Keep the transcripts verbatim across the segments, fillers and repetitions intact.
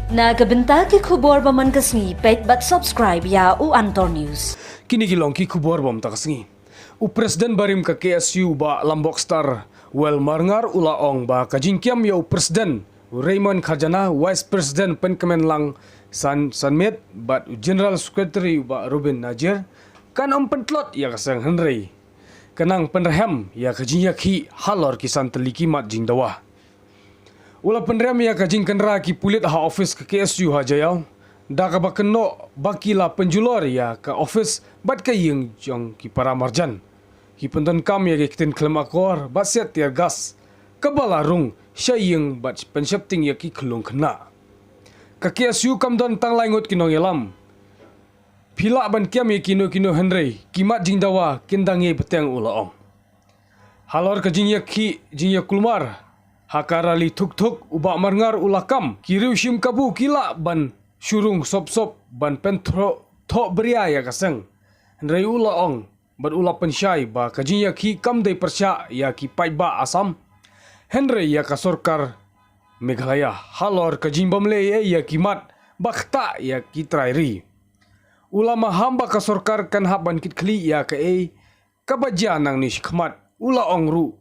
Na ka bynta ki khubor ba man ka sngi, peit bad subscribe ïa u Antor News. Kine ki long ki khubor ba man ka sngi. U President barim ka K S U, Bah Lambokstar Well Marngar, u la ong ba ka jingkiam ïa u President u Raymond Kharjana, Vice President Pynkmenlang San Sanmet bad u General Secretary, Bah Rubin Najir, kan ym pyntlot ïa ka seng, hynrei ka nang pynrhem ïa ka jingïakhih halor ki san tylli ki mat jingdawa. U la pynrem ïa ka jingkynra ki pulit ha ophis ka K S U ha Jaïaw, da kaba kynnoh ba ki la pynjulor ïa ka ophis bad ka ïing jong ki para marjan. Ki pyndonkam ïa ki ktien khlem akor bad siat tear gas kaba la rung sha ïing bad pynsheptieng ïa ki khyllung khynnah. Ka K S U kam don tang lai ngut ki nongïalam. Phi lah ban kiam ïa kino kino, hynrei ki mat jingdawa kin dang ïai bteng, u la ong. Halor ka jingïakhih jingïakulmar ha ka rally thuk thuk, u Bah Marngar u la kam ki riew shim kabu ki lah ban shu rung sop sop ban pynthoh thoh bria ïa ka seng, hynrei u la ong bad u la pynshai ba ka jingïakhih kam dei pyrshah ïa ki paidbah Assam, hynrei ïa ka sorkar Meghalaya halor ka jingbym leh ei ei ïa ki mat ba ktah ïa ki trai ri. U la maham ba ka sorkar kan hap ban kit khlieh ïa kaei kaba jia nangne shakhmat. U la ong ruh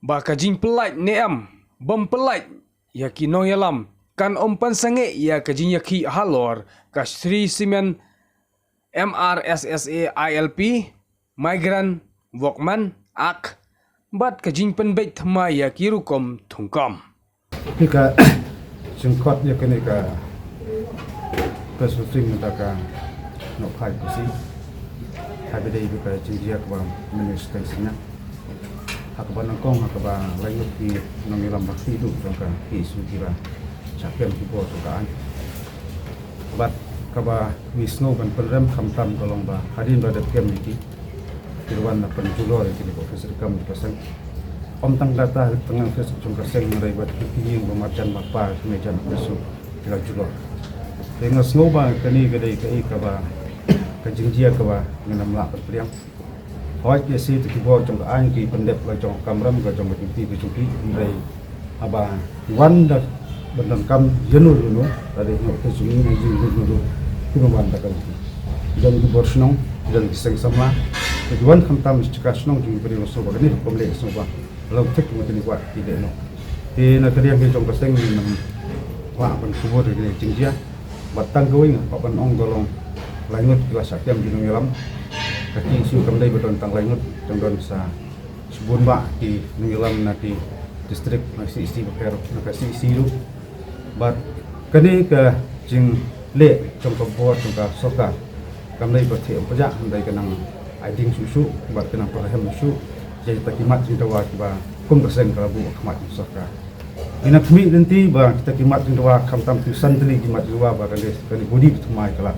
ba ka jingpyllait ne em bym pyllait ïa ki nongïalam kan ym pynsangeh ïa ka jingïakhih halor ka Shree Cement, M R S S A I L P, Migrant Workmen Act bad ka jingpynbeit thymmai ïa ki rukom thungkam. Hi ka jingkhot ïa kane ka press briefing mynta ka Nohphai Khasi. Ha ba dei ka jingjia kaba mynne shatei synñiang, ha kaba nyngkong ha kaba laingut ki nongïalam ba kti duh jong ka K S U ki la shah kem ki bor jong ka aiñ. Bad kaba ngi sngew ban pynrem khamtam ka long ba hadien ba dep kem ïa ki, ki la wan na pynjulor ïa kine ki office rukom jong ka seng. Ym tang kata, tang office jong ka seng, hynrei bad ki ïing ba marjan ba par, ki marjan office ki la julor. Te nga sngew ba kane ka dei kaei kaba, ka jingjia kaba ngin ym lah ban pdiang. Hooid, ki ïa siew ïa ki bor jong ka aiñ, ki pyndep la jong ka kamram, ka jong ka jingtip ka jong ki, hynrei haba wan da ban donkam ïano ïano, lada ïoh ka jingim ha ïing ïano ïano, ki bym wan da ka lynti. Ki don ki bor shnong, ki don ki seng samla, ki wan khamtam sha ka shnong jong ki briew, sngewbha kane ka kum leh sngewbha. Long thik ma kane kwah ki leh noh. Te na ka liang ka jong ka seng ngim lah ban kubur ïa kane ka jingjia. Bad tang kawei nga kwah ban ong ka long, laingut ki la shah kem ki nongïalam. Ka K S U kam dei ba don tang laingut, tang don sa shibun bah ki nongïalam na ki district, na C E C bapher, na ka C E C ruh. Bad kane ka jingleh jong ka bor jong ka sorkar kam dei ba thiah ym pjah, kam dei, ka nang ai ding shuh shuh bad ka nang pyrhem shuh ïa kita ki mat jingdawa kiba kum ka seng ka la buh ha khmat jong sorkar. Ngi nang khmih lynti ba kita ki mat jingdawa, khamtam ki san tylli ki mat jingdawa ba kane, kane ka body ba thymmai ka la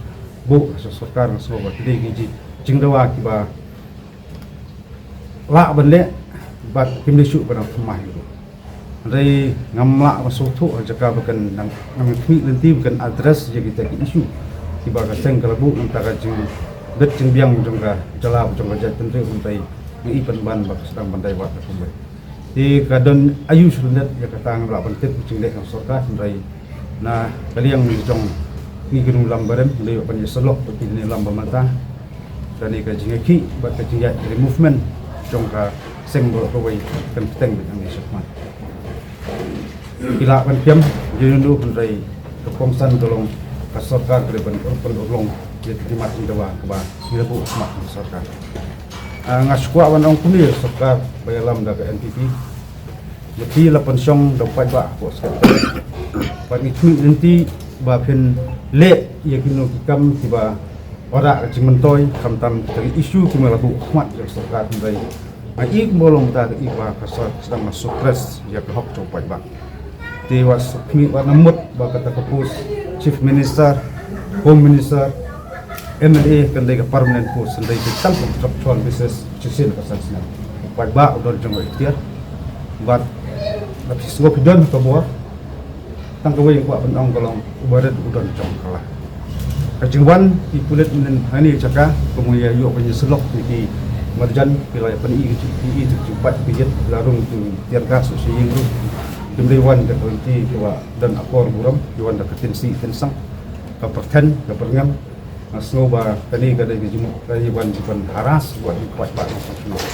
buh ha sorkar, nga sngew ba ki dei ki jingdawa kiba lah ban leh bad kim dei shuh ban nang thymmai ruh. Hynrei ngam lah ban sngewthuh ha jaka ba kan nang, ngam khmih lynti ba kan address ïa kita ki issue kiba ka seng ka la buh, nangta ka jingbit jingbiang jong ka jylla, jong ka jaitbynriew, hynrei nga i pynban ba ka sdang ban dei wat ka kumwei. Te ka don aïu shuh lyndet ïa kata, ngam lah ban tip ka jingleh jong sorkar, hynrei na ka liang jong ngi ki nongïalam barim, ngi dei ban ïasyllok bad ki nongïalam ba mynta. Kane ka jingïakhih bad ka jingïaid movement jong ka seng baroh kawei kan bteng beit hangne shakhmat. Ki lah ban pdiang ïa ïano ïano, hynrei ka kongsan ka long ka sorkar ka dei ban ur, ban urlong ïa ki mat jingdawa kaba ngi la buh ha khmat ka sorkar. Ah, nga shu kwah ban ong kumne, sorkar ba ïalam da ka N P P, ïa phi la pynshong da u paidbah hapoh secretariat. Bad ngi khmih lynti ba phin leh ïa kino ki kam kiba wanrah ka jingmyntoi, khamtam kita ki issue kiba la buh ha khmat jong sorkar, hynrei nga i kumba long mynta, i ba ka sorkar ka sdang ban suppress ïa ka hok jong u paidbah. Te wat sngewkhmih, wat nang mut ba kata ka post Chief Minister, Home Minister, M L A kan dei ka permanent post, kan dei ka tang contractual basis shisien ka san snem. U paidbah u don jong u iktiar. Bad lada phi sngew phi don ka bor, tang kawei nga kwah ban ong ka long, u barit u don jong ka la. Ka jingwan ki pulit mynhynnin hangne jaka, kumba ïa ïoh ban ïasyllok ïa ki marjan, ki la ïa pyni ki jingpait ki jingpait, ki la rung ki tear gas sha ïing ruh. Kim dei wan da ka lynti kiba don akor burom, ki wan da ka tyngshaiñ tyngsang, ka pyrthen, ka pyrngem. Nga sngew ba kane ka dei ka jingmut ka dei wan ban harass wat ki paidbah nongshong shnong.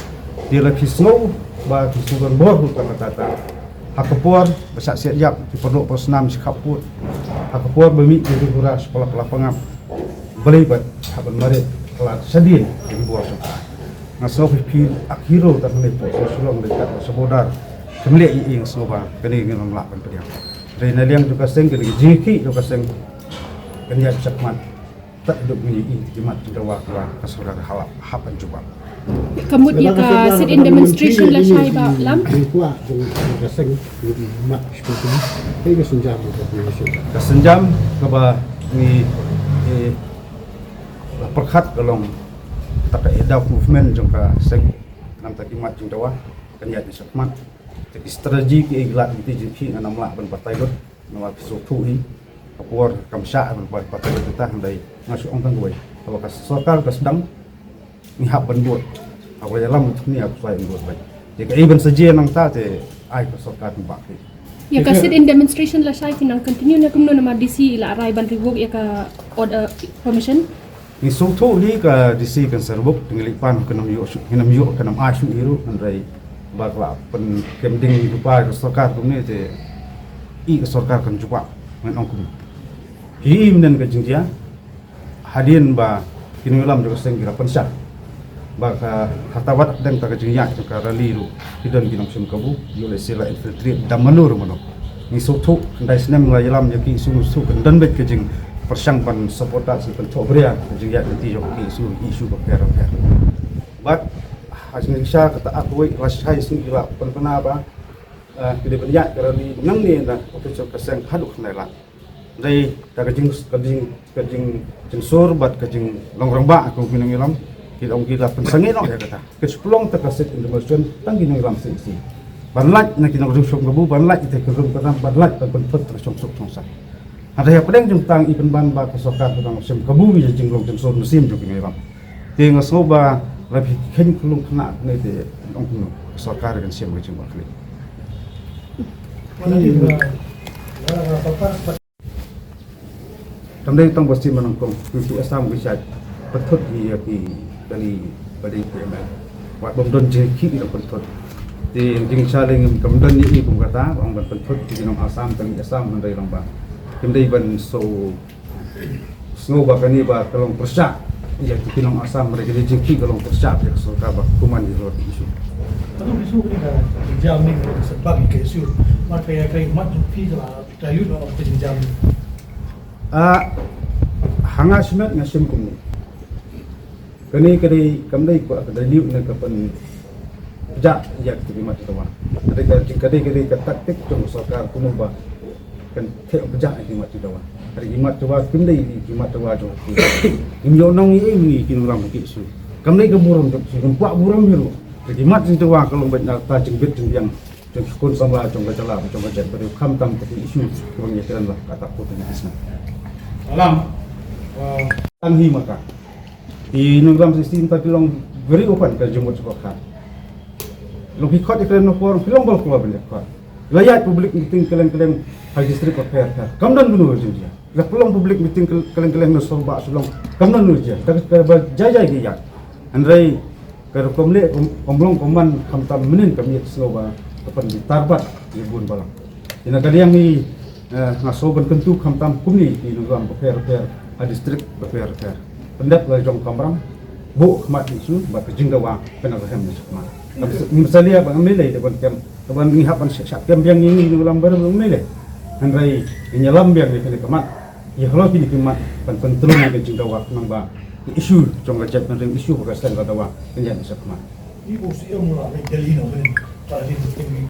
Te la ki sngew ba ki sngew don bor ruh tang kata. Ha ka por ba shah siat ïap ki paralok parasnam shi khap pud. Ha ka por ba mih ki hura shi pala pala pangap. Balei bad hap ban marit palat shadien ki bor shong. Nga sngew phi phi ak hero tang hangne pok sha Shillong dei kat sha border. Kim leh ïa ïing sngew ba kane ngin ym lah ban pdiang. Dei na liang jong ka seng kane ka jingïakhih jong ka seng kan ïaid shakhmat. Tad duk ngi i ki mat jingdawa ka ka sorkar hala hap ban jubab. Ka mut ïa ka sit-in demonstration lashai ba lam. Ka seng mat. Ka synjam kaba ngi la pyrkhat ka long ta ka eda movement jong ka seng. Namta ki mat jingdawa kan ïaid shakhmat. Te ki strategy ki ïa la ki jingkhih ngan ym lah ban batai lut. Namar ki sngewthuh hi ka por kam shah ban batai lut kita hynrei nga shu ong tang kawei. Haba ka sorkar ka sdang ngi hap ban bud. Haba ïalam thni hap ban bud bai. Te ka ei ban sa jia nangta te ai ka sorkar ban bak hi. Ïa ka sit-in demonstration lashai phi nang continue ne kumno namar D C i la rai ban revoke ïa ka order permission. Ngi sngewthuh hi ka D C kan sa revoke, te ngi leit pan kan ym ïoh shuh, kan ym ïoh, kan ym ai shuh hi ruh, hynrei ba ka la pynkem ding lypa ka sorkar kumne te i ka sorkar kan jubab, ngan ong kumne. Hi i mynnin ka jingjia, hadien ba ki nongïalam jong ka seng ki la pynshai ba ka hata wat dang ta ka jingïaid jong ka rally ruh ki don ki nongshim kabu, ïoh lehse la infiltrate da mano ruh mano. Ngi sngewthuh, khyndai snem nga ïalam ïa ki, sngewthuh kan don beit ka jingpyrshang ban sabotage, ban thohbria ka jingïaid lynti jong ki issue, ki issue bapher bapher. Bad ha jingshisha kata arphew wei lashai sngi ki la pynbna ba, eh, ki dei ban ïaid ka rally nangne na office jong ka seng haduh khyndai lad. Dei ta ka jing, ka jing, ka jing, jingsur bad ka jinglong rangbah ka u ki nongïalam. Ki ong ki la pynsangeh noh ïa kata. Ka shu pynlong ta ka sit-in demonstration tang ki nongïalam C E C. Ban lait na ki nongshong shnong kabu, ban lait ïa ka rum ka ram, ban lait ban pynthut ta ka shongsuk shongsaiñ. Hynrei hapdeng jong tang i pynban ba ka sorkar ka dang shim kabu ïa ka jinglong jingsur mynsiem jong ki nongïalam. Te nga sngew ba lada phi kheiñ khlung khynnah ne te ong kumno ka sorkar kan shim ka jingwad khlieh. Kam dei tang ba shim ba nyngkong, ki Assam ki shait pynthut ïa ki kali ba dei ki M L A. Wat bym don jingkhih ki dang pynthut. Te jingshisha lei ngim, kam don ïa i kum kata ba ong ban pynthut ki nong Assam, tang ki Assam hynrei lang ba kim dei ban shu sngew ba kane ba ka long pyrshah ïa ki nong Assam, hynrei kane jingkhih ka long pyrshah ïa ka sorkar ba kumne ïa ki issue. Ka long issue kane ka jam ni ka long setback ïa ka issue. Mar ka ïa ka mat jong phi ka la dilute noh ka jingjam. Ah, ha nga shimet nga shim kumne. Kane ka dei, kam dei ka dilute ne ka pynjah ïa ki mat jingdawa. Ka dei ka, ka dei, ka dei ka taktik jong ka sorkar kumno ba kan theh pynjah ïa ki mat jingdawa. Ka dei ki mat jingdawa kim dei ki mat jingdawa jong ki. Ngim ïoh nong ïa ki nongïalam ki issue. Kam dei ka burom jong ki, ngim kwah burom ïa ruh. Ka dei ki mat jingdawa ka long beit na ta jingbit jingbiang jong ki khun samla jong ka jylla jong ka jaid ba dei khamtam ka issue kiba ngi ïakren la kata ka kut ni isna. Alam. Tang hi maka. Ki nongïalam C C C mynta ki long very open ka jingmut jingpyrkhat. Long ki khot ïakren na por ki long bal kloi ban ïakhot. La ïaid public meeting kylleng kylleng ha district bapher bapher. Kam don bynta jingïa. La pynlong public meeting kylleng kylleng na Sorbah Shillong. Kam don bynta jingïa. Ka ba jai jai ki ïaid. Hynrei ka rukom leh kam long kumne khamtam mynnin kam ïa sngew ba ka pynbitar bad ïa bun balang. Ïa na ka liang ngi, eh, nga sngew ban kyntu khamtam kumne ki nongïalam bapher bapher ha district bapher bapher. Pyndep la jong kamram buh khmat issue bad ka jingdawa kane ka hem na shakmat. Ngim salia ba ngam lei da ban kem, da ban ngi hap ban shah kem biang ngi ngi nongïalam baroh ngam lei. Hynrei ngi ïalam biang ïa kane ka mat. Ïa halor kine ki mat ban pyntrei ïa ka jingdawa khnang ba ka issue jong ka jaitbynriew, issue ba ka seng ka dawa kan ïaid na shakmat. Ibu siem la ni Delhi no men para di